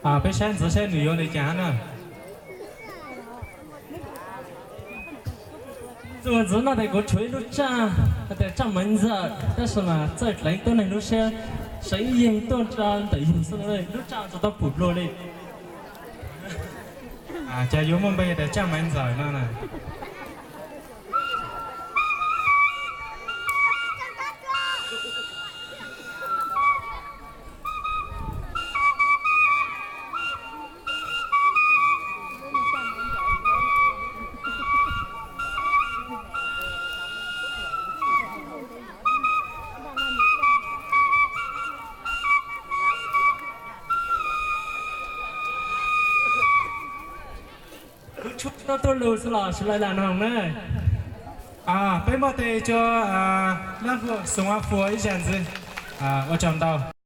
Peb saib ntxiv saib nws yuav li cas na. Tus ntxiv no ces kuv tshuav ib lub tsaj, tias tsaj Maiv Ntxawm, tab sis mas txawj dleev tuab neeg lub siab, seev yeeg tuaj ntawm yus xwb, lub tsaj tsis tau pum dua li. Ces yuav muaj npe tias tsaj Maiv Ntxawm no na. Kuv tshuav tau tuaj lus xwb los sis lawv lam noog na. Peb npaj tes rua Leej Xoo Ab Fua ib zag ntxiv. Ua tsaug ntau.